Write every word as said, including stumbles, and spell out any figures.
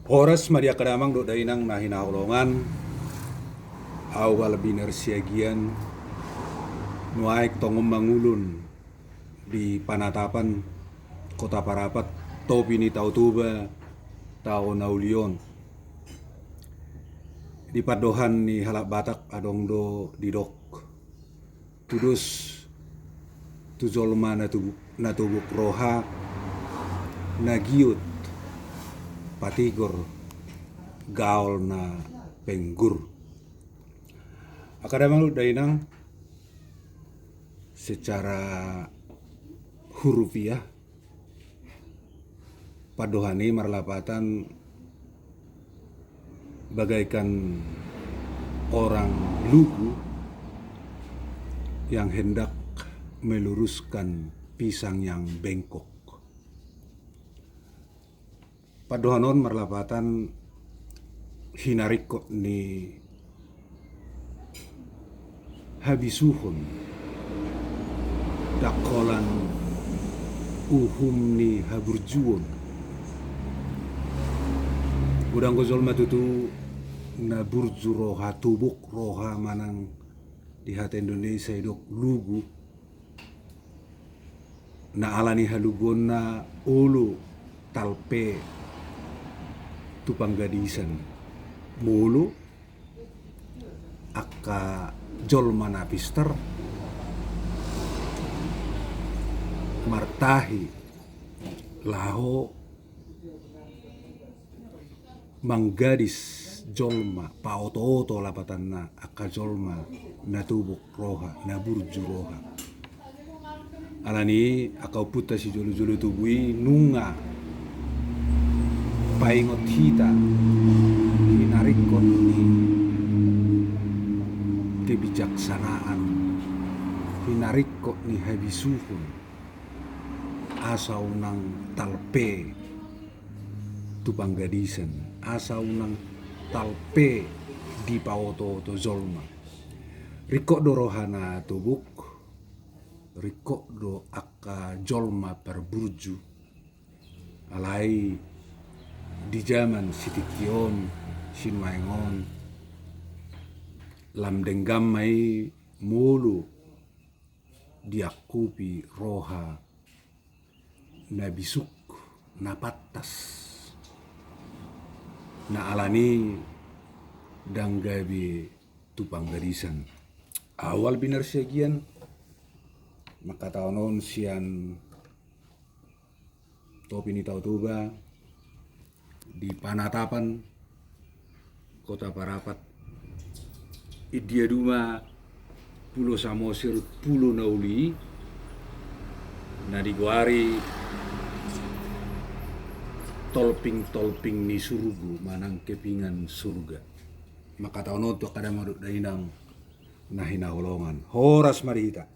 Horas ma di angka damang dohot dainang na hinaholongan. Au Albinur Siagian, nuaeng tongon mangulon di Panatapan, Kota Parapat, Topi ni Tao Toba, tao na uli on. Di pandohan ni halak Batak adong do didok, tudos tu jolma na tubuk, na tubuk roha, na giot patigor gaol na penggur. Angka damang dohot dainang, secara hurufiah, pandohan i marlapatan bagaikan orang lugu yang hendak meluruskan pisang yang bengkok. Pandohan on marlapatan hinaringkot ni habisuhon, ndang holan uhum ni haburjuon. Godang do jolma tutu na burju roha, tubuk roha, manang di hata Indonesia didok lugu. Na ala ni haluguonna olo talpe tu panggadisan. Molo angka jolma na pistar martahi laho manggadis jolma, paotooto lapatanna angka jolma na tubuk roha, na burju roha. Alani i angka ompunta sijolojolo tubu i nunga paingot hita hinaringkot ni kebijaksanaan, hinaringkot ni habisuhon, asa unang talpe tu panggadisan, asa unang talpe dipaotooto jolma. Ringkot do roha na tubuk, ringkot do angka jolma parburju. Alai di jaman sitingki on, sinuaeng on, lam denggan ma i molo diangkupi roha na bisuk, na pantas, na alani i ndang gabe tu panggadisan. Au Albinur Siagian mangkatahon on sian Topi ni Tao Toba, di Panatapan, Kota Parapat. India duma Pulo Samosir, pulo na uli i, na digoari tolping-tolping ni surgo manang kepingan surga. Mangkatahon on tu angka damang dohot dainang na hinaholongan. Horas ma di hita.